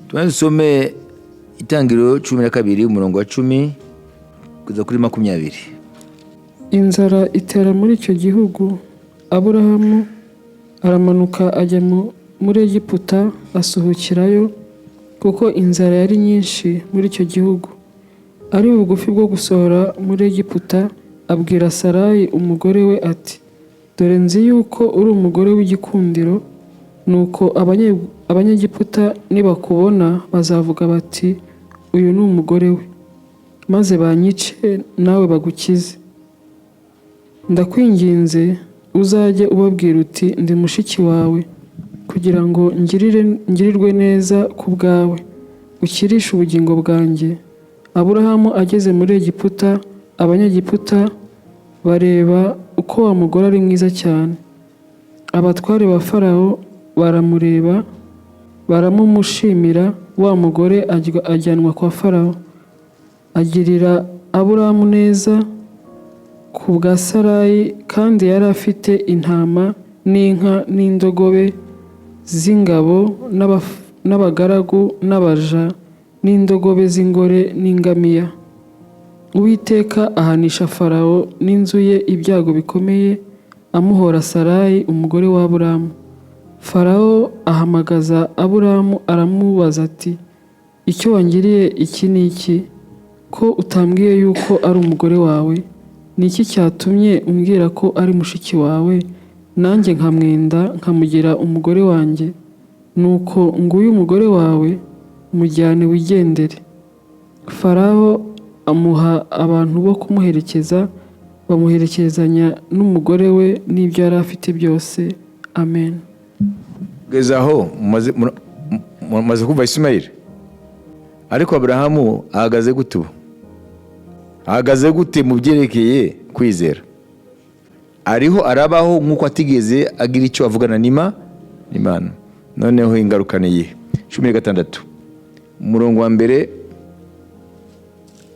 Tubanze dusome Itangiriro 12, umurongo wa 10 kugeza kuri 20. Inzara itera muri icyo gihugu. Aburahamu aramanuka ajya muri Egiputa, asuhukirayo, kuko inzara yari nyinshi muri icyo gihugu. Ari bugufi bwo gusohora muri Egiputa, abwira Sarayi umugore we ati: "Dore nzi yuko uri umugore w'igikundiro. Nuko Abanyegiputa nibakubona bazavuga bati: 'Uyu ni umugore we,' maze banyice, nawe bagukize. Ndakwinginze, uzajye ubabwira uti: 'Ndi mushiki wawe,' kugira ngo ngirirwe neza ku bwawe, ukirishe ubugingo bwanjye." Aburahamu ageze muri Egiputa, Abanyegiputa bareba uko wa mugore ari mwiza cyane. Abatware ba Farawo baramureba, baramumushimira. Wa mugore ajyanwa kwa Farawo, agirira Aburahamu neza ku bwa Sarayi. Kandi yari afite intama n'inka n'indogobe z'ingabo n'abagaragu n'abaja n'indogobe z'ingore n'ingamiya. Uwiteka ahanisha Farawo n'inzu ye ibyago bikomeye amuhora Sarayi umugore wa Aburamu. Farawo ahamagaza Aburamu, aramubaza ati: "Icyo wangiriye iki ni iki, ko utambwiye yuko ari umugore wawe? Ni iki cyatumye umbwira ko ari mushiki wawe, nanjye nkamwenda nkamugira umugore wanjye? Nuko nguyu umugore wawe, mujyane wigendere." Farawo amuha abantu bo kumuherekeza, bamuherekezanya n'umugore we n'ibyo yari afite byose. Amen. Kugeza aho mumaze kumva Isimayili. Ariko Aburahamu ahagaze gute ubu? Ahagaze gute mu byerekeye kwizera? Ariho arabaho nk'uko atigeze agira icyo avugana n'Imana. Noneho ingaruka ni iyihe? 16, umurongo wa mbere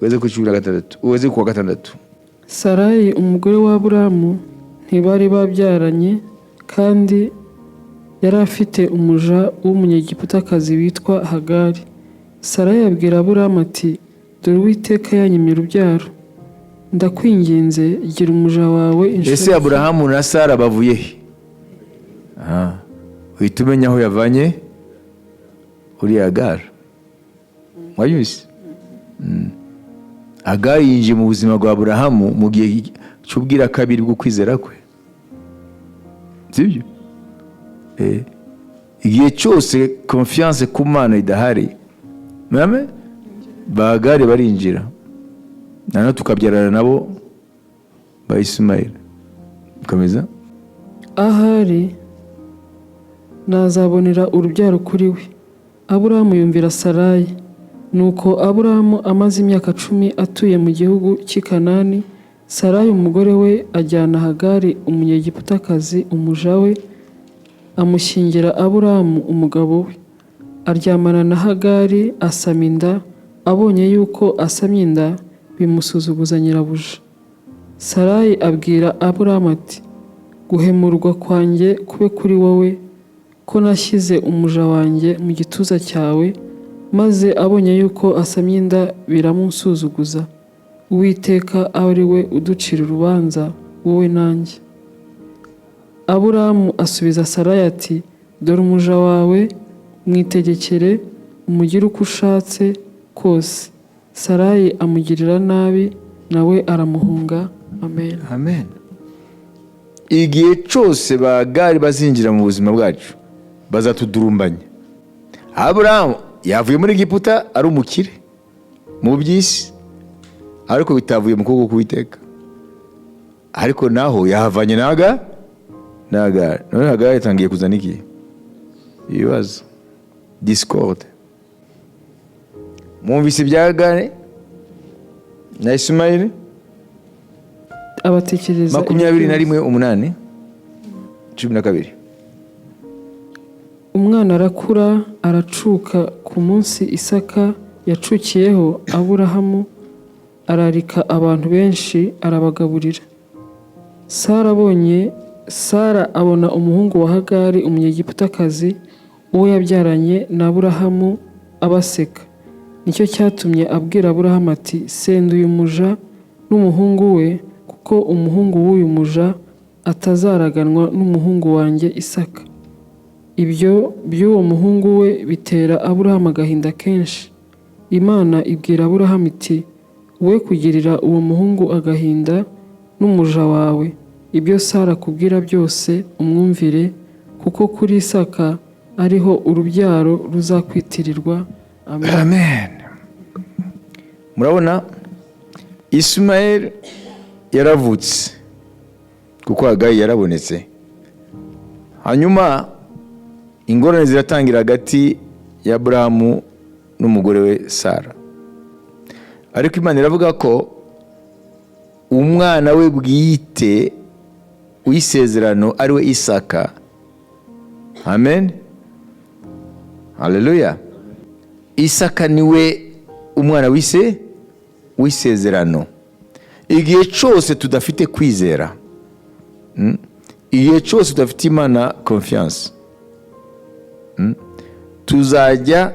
ugeze kuri 16, ugeze ku wa gatandatu. Sarayi umugore wa Aburamu ntibari babyaranye, kandi yari afite umuja w'Umunyegiputakazi witwa Hagari. Sarayi abwira Aburamu ati: "Dore Uwiteka yanyimye urubyaro. Ndakwinginze, gira umuja wawe Ese inshoreke." Aburahamu na Sara bavuye he? Aha, uhita umenya aho yavanye uriya Agara. Wabyumvise? Agari yinjiye mu buzima bwa Aburahamu mu gihe cy'ubwira kabiri bwo kwizera kwe, sibyo? Igihe cyose confiance ku Mana idahari, murame ba Agari barinjira, noneho tukabyarana nabo ba Isimayeli. Komeza. Ahari nazabonera urubyaro kuri we. Aburahamu yumvira Sarayi. Nuko Aburahamu amaze imyaka 10 atuye mu gihugu cy'i Kanani, Sarayi umugore we ajyana Hagari Umunyegiputakazi, umuja we, amushyingira Aburahamu umugabo we. Aryamana na Hagari, asama inda. Abonye yuko asamye inda, bimusuzuguza nyirabuja. Sarayi abwira Aburahamu ati: "Guhemurwa kwanjye kube kuri wowe, ko nashyize umuja wanjye mu gituza cyawe, maze abonye yuko asamye inda biramusuzuguza. Uwiteka abe ari we uducira urubanza, wowe nanjye." Aburahamu asubiza Sarayi ati: "Dore umuja wawe, mwitegekere, umugire uko ushatse kose." Sarayi amugirira nabi, nawe aramuhunga. Amen. Amen. Igihe cyose ba Agari bazinjira mu buzima bwacu, bazatudurumbanya. Aburahamu yavuye muri Egiputa ari umukire mu by'isi, ariko bitavuye mu kuboko k'Uwiteka. Ariko naho yahavanye na Agari. None Hagari yatangiye kuzana iki? Ibibazo, discorde. Mwumvise ibya Hagari na Isimayili? Abatekereza 21, 8, 12. Umwana arakura, aracuka. Ku munsi Isaka yacukiyeho, Aburahamu ararika abantu benshi, arabagaburira. Sara abona umuhungu wa Hagari Umunyegiputakazi, uwo yabyaranye na Aburahamu, abaseka. Nicyo cyatumye abwira Aburahamu ati: "Senda uyu muja n'umuhungu we, kuko umuhungu w'uyu muja atazaraganwa n'umuhungu wanjye Isaka." Ibyo by'uwo muhungu we bitera Aburahamu agahinda kenshi. Imana ibwira Aburahamu iti: "We kugirira uwo muhungu agahinda n'umuja wawe. Ibyo Sara akubwira byose umwumvire, kuko kuri Isaka ariho urubyaro ruzakwitirirwa." Amen. Amen. Murabona Isimayeli yaravutse kuko Hagayi yarabonetse. Hanyuma ingorane ziratangira hagati ya Aburahamu n'umugore we Sara. Ariko Imana iravuga ko umwana we bwite w'isezerano ari we Isaka. Amen, haleluya. Isaka niwe umwana wise w'isezerano. Igihe cyose tudafite kwizera, igihe cyose tudafite Imana confiance, tuzajya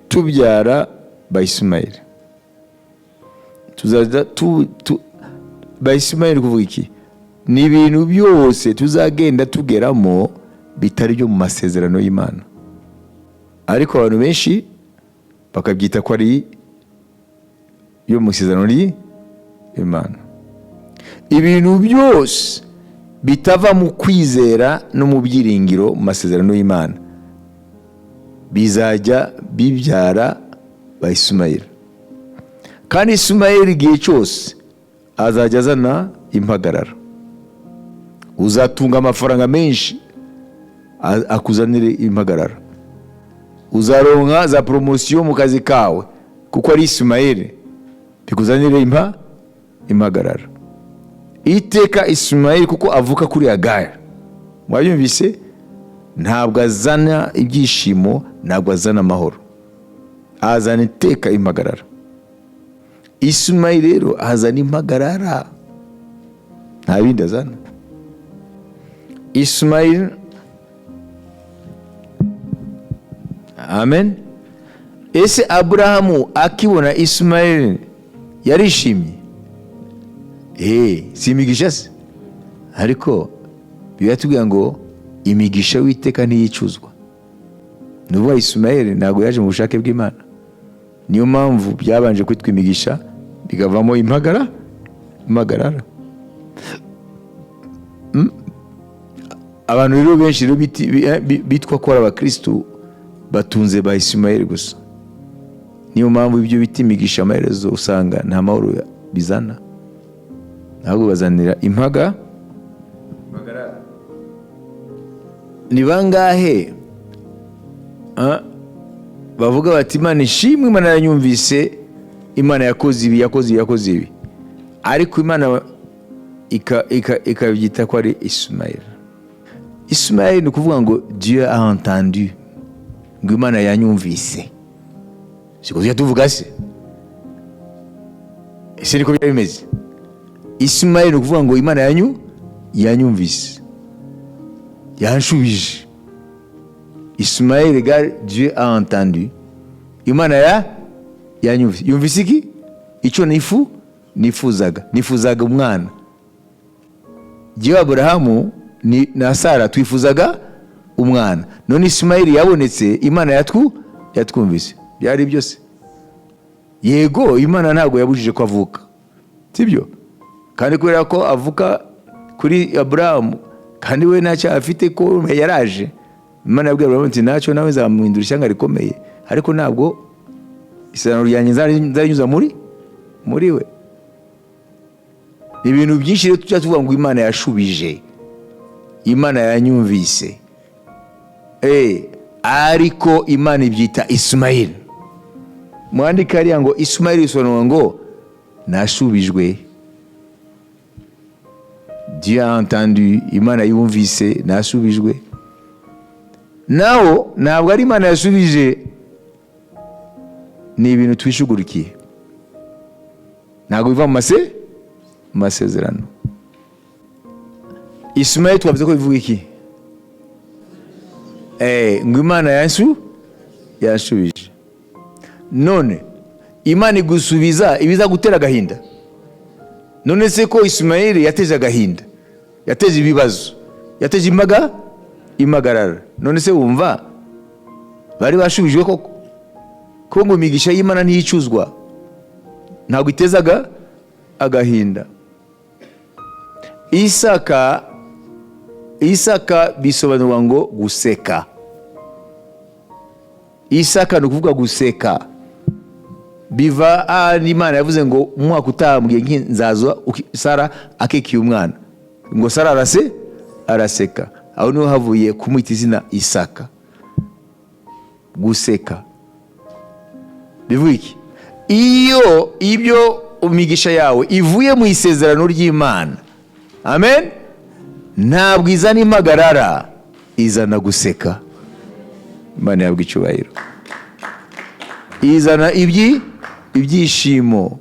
tubyara ba Isimayeli. Tuzajya ba Isimayeli. Kuvuga iki? Ni ibintu byose tuzagenda tugeramo bitari byo mu masezerano y'Imana, ariko abantu benshi bakabyita ko ari yo mu isezerano ry'Imana. Ibintu byose bitava mu kwizera no mu byiringiro mu masezerano y'Imana bizajya bibyara ba Isimayeli. Kandi Isimayeli igihe cyose azajya azana impagarara. Uzatunga amafaranga menshi, akuzanire impagarara. Uzaronka za promotion mu kazi kawe kuko ari Isimayeli, bikuzanire impagarara. Iteka Isimayeli, kuko avuka kuri Hagari, mwabyumvise, ntabwo azana ibyishimo, ntabwo azana amahoro, azana iteka impagarara. Isimayeli rero azana impagarara, nta bindi azana. Isimayeli. Amen. Ese Aburahamu akibona Isimayeli yarishimye? Si imigisha se? Ariko biratubwira ngo imigisha witeka ntiyicuzwa. Ni ukuvuga Isimayeli ntabwo yaje mu bushake bw'Imana. Niyo mpamvu byabanje kwitwa imigisha bikavamo impagarara. Abantu rero benshi rero bitwa ko ari abakristu batunze ba Isimayeli gusa. Niyo mpamvu ibyo bita imigisha amaherezo usanga nta mahoro bizana, ahubwo bazanira impaga. Ni bangahe bavuga bati: "Imana ishimwe, Imana yanyumvise, Imana yakoze ibi, yakoze ibi, yakoze ibi," ariko Imana ikabyita ko ari Isimayeli. Isimayeli ni ukuvuga ngo "Dieu a entendu", ngo Imana yanyumvise. Siko tujya tuvuga se? Ese niko byari bimeze? Isimayeli ni ukuvuga ngo Imana yanyumvise, yanshubije. Ismaël égale "Dieu a entendu". Imana yanyumvise. Yumvise iki? Icyo nifuzaga. Nifuzaga umwana. Jyewe Aburahamu na Sara twifuzaga umwana. None Ismaël yabonetse, Imana yatwumvise. Byari byose. Yego, Imana ntabwo yabujije ko avuka. Sibyo? Kandi kubera ko avuka kuri Aburahamu, kandi we nta cyaha afite ko yaraje, Imana yabwiye Aburahamu ati: "Ntacyo, nawe nzamuhindura ishyanga rikomeye, ariko ntabwo isezerano ryanjye nzarinyuza muri we." Ni ibintu byinshi rero tujya tuvuga ngo Imana yashubije, Imana yanyumvise, ariko Imana ibyita Isimayeli. Mwandike hariya ngo Isimayeli bisobanura ngo nashubijwe. Dieu a entendu, Imana yumvise, nasubijwe. Naho ntabwo ari Imana yasubije, ni ibintu twishugurikiye, ntabwo biva mu masezerano. Isimayeli twavuze ko bivuga iki? Ngo Imana yanshubije. None Imana igusubiza ibizagutera agahinda? None se ko Isimayeli yateje agahinda, yateje ibibazo, yateje impagarara, none se wumva bari bashubijwe koko? Ko ngo imigisha y'Imana ntiyicuzwa, ntabwo itezaga agahinda. Isaka bisobanurwa ngo guseka. Isaka ni ukuvuga guseka, biva ahandi Imana yavuze ngo umwaka utambwiye nzaza Sara akikiye umwana, ngo Sara araseka. Aho niho havuye kumwita izina Isaka, guseka. Bivuga iki? Iyo ibyo imigisha yawe ivuye mu isezerano ry'Imana, amen, ntabwo izana impagarara, izana guseka. Imana yabwa icyubahiro. Izana ibyishimo.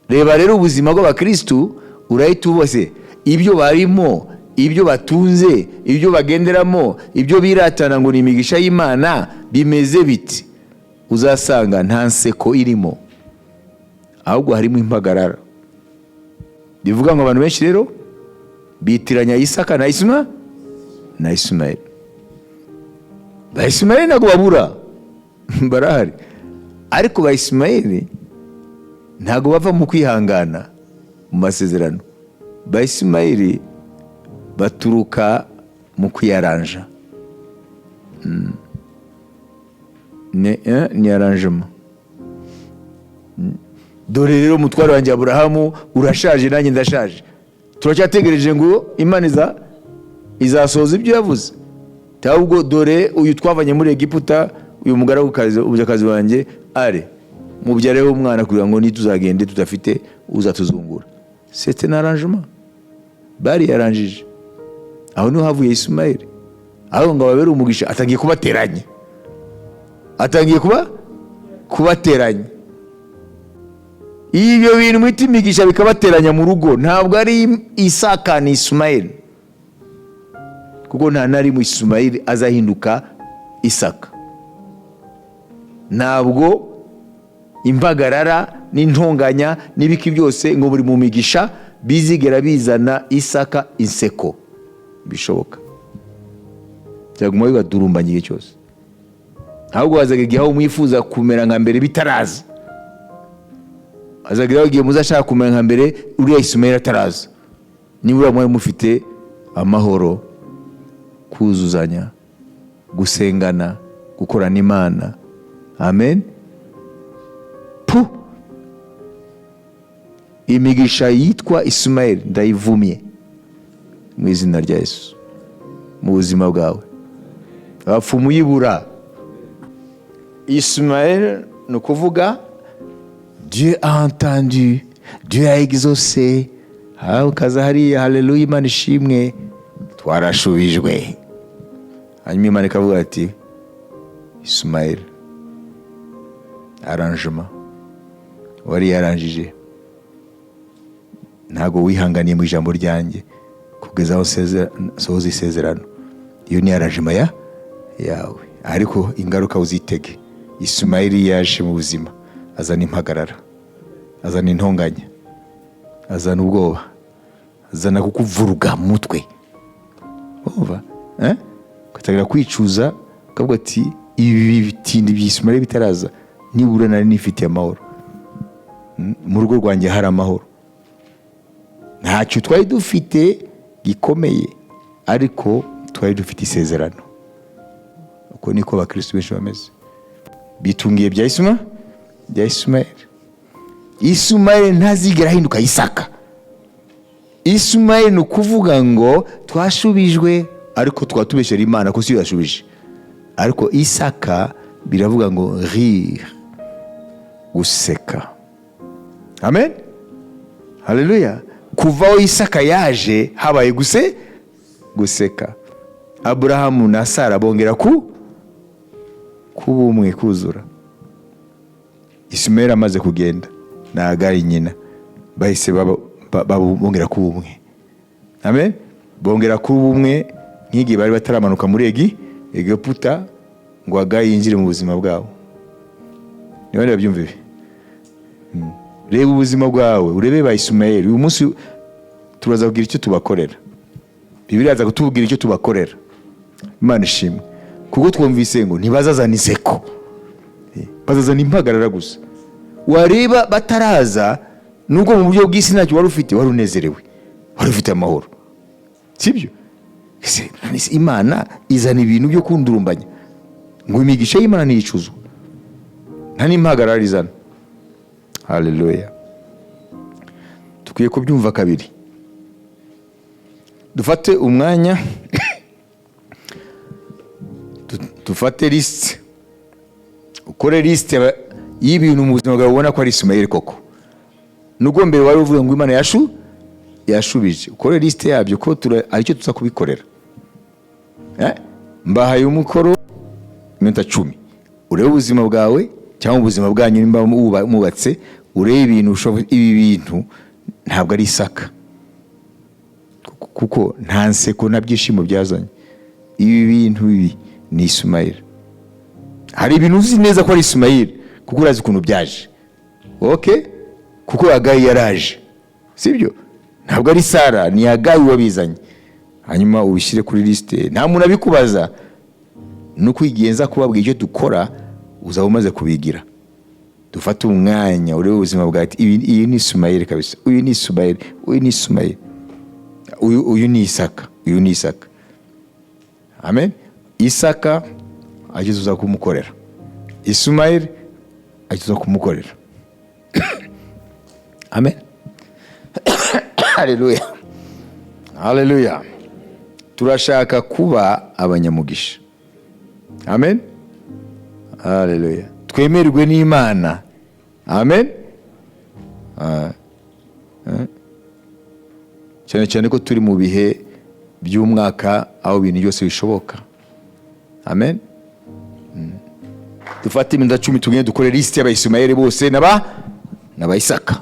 Reba rero ubuzima bw'abakristu, urahita ubose ibyo barimo, ibyo batunze, ibyo bagenderamo, ibyo biratana ngo ni imigisha y'Imana, bimeze biti? Uzasanga nta nseko irimo, ahubwo harimo impagarara. Bivuga ngo abantu benshi rero bitiranya Isaka na Isuma na Isimayeli. Ba Isimayeli ntabwo babura, barahari, ariko ba Isimayeli ntabwo bava mu kwihangana mu masezerano. Ba Isimayeli baturuka mu kwiyaranja. Ni arrangement. Dore rero umutware wanjye Aburahamu urashaje, nanjye ndashaje, turacyategereje ngo Imana izasohoza ibyo yavuze. Ahubwo dore uyu twavanye muri Egiputa, uyu mugaragukazi, umujakazi wanjye, are mubyareho umwana kugira ngo nituzagende tudafite uzatuzungura. C'est un arrangement, bariyaranjije. Aho niho havuye Ismael. Aho ngo ababere umugisha, atangiye kubateranya, atangiye kubateranya. Ibyo bintu mwita imigisha bikabateranya mu rugo, ntabwo ari Isaka, ni Ismael, kuko nta na rimwe Ismael azahinduka Isaka. Ntabwo impagarara n'intonganya n'ibiki byose ngo buri mu migisha bizigera bizana Isaka inseko, bishoboka byaguma bibadurumbanya igihe cyose. Ahubwo hazaga igihe aho mwifuza kumera nka mbere bitaraza, hazaga igihe muzashaka kumera nka mbere uriya Ismael ataraza. Nibura mwari mufite amahoro, kuzuzanya, gusengana, gukorana Imana. Amen. Pu imigisha yitwa Ismael ndayivumye mu izina rya Yesu mu buzima bwawe. Abapfumu uyibura. Ismael ni ukuvuga Dieu a entendu, Dieu a exaucé. Ukaza hariya, haleluya, Imana ishimwe, twarashubijwe. Hanyuma Imana ikavuga ati Ismael, arrangement wari yaranjije, ntabwo wihanganiye mu ijambo ryanjye kugeza aho sohoza isezerano. Iyo ni arrangement yawe, ariko ingaruka uzitege. Ismael yaje mu buzima azana impagarara, azana intonganya, azana ubwoba, azana kukuvuruga mu mutwe. Urumva, eh? Ugatangira kwicuza, ukavuga ati ibi bitindi by'Ismael bitaraza nibura nari nifitiye amahoro. Mu rugo rwanjye hari amahoro, ntacyo twari dufite gikomeye, ariko twari dufite isezerano. Uko niko abakristo benshi bameze, bitungiye bya Ismael. Ismael ntazigera ahinduka Isaka. Ismael ni ukuvuga ngo twashubijwe, ariko twatubeshyera Imana ko siyo yashubije. Ariko Isaka biravuga ngo rire, guseka. Amen, haleluya. Kuva aho Isaka yaje habaye guseka. Aburahamu na Sara bongera kuba umwe, kuzura. Ismael amaze kugenda na Hagari nyina, bahise bongera kuba umwe. Amen. Bongera kuba umwe nk'igihe bari bataramanuka muri Egiputa ngo Hagari yinjire mu buzima bwabo. Niba babyumva ibi, reba ubuzima bwawe, urebe ba Isumayeli. Uyu munsi turaza kugira icyo tubakorera. Bibiliya iraza kutubwira icyo tubakorera. Imana ishimwe, kuko twumvise ngo ntibazazana inseko, bazazana impagarara gusa. Wareba bataraza, nubwo mu buryo bw'isi ntacyo wari ufite, wari unezerewe, wari ufite amahoro, sibyo? Ese none se Imana izana ibintu byo kundurumbanya ngo imigisha y'Imana ntiyicuzwa, nta n'impagarara izana? Haleluya! Dukwiye kubyumva kabiri. Dufate umwanya, dufate lisite, ukore lisite y'ibintu mu buzima bwawe ubona ko ari Isumayeli koko, nubwo mbere wari uvuga ngo Imana yashubije. Ukore lisite yabyo, ko aricyo tuza kubikorera. Mbahaye umukoro, iminota 10, urebe ubuzima bwawe cyangwa ubuzima bwanyu nimba mubatse, urebe ibintu ibi bintu ntabwo ari Isaka, kuko nta nseko nta byishimo byazanye. Ibi bintu bibi ni Isumayeli. Hari ibintu uzi neza ko ari Isumayeli, kuko urazi ukuntu byaje, okay, kuko Hagayi yaraje, sibyo? Ntabwo ari Sara, ni Hagayi wabizanye. Hanyuma ubishyire kuri lisite, nta muntu abikubaza. Ni ukwigenza kubabwira icyo dukora, uzaba umaze kubigira. Dufate umwanya, urebe ubuzima bwawe ati, iyi ni Isumayeli kabisa, uyu ni Isumayeli, uyu ni Isumayeli, uyu ni Isaka, uyu ni Isaka. Amen. Isaka ageze uza kumukorera, Isumayeli ageze uza kumukorera. Amen. Haleluya, haleluya! Turashaka kuba abanyamugisha. Amen, haleluya! Twemerwe n'Imana. Amen. Ah. Cyane cyane ko turi mu bihe by'umwaka aho ibintu byose bishoboka. Amen. Dufate iminota 10, tugende dukore lisiti y'Abayisimayeli bose n'Abayisaka.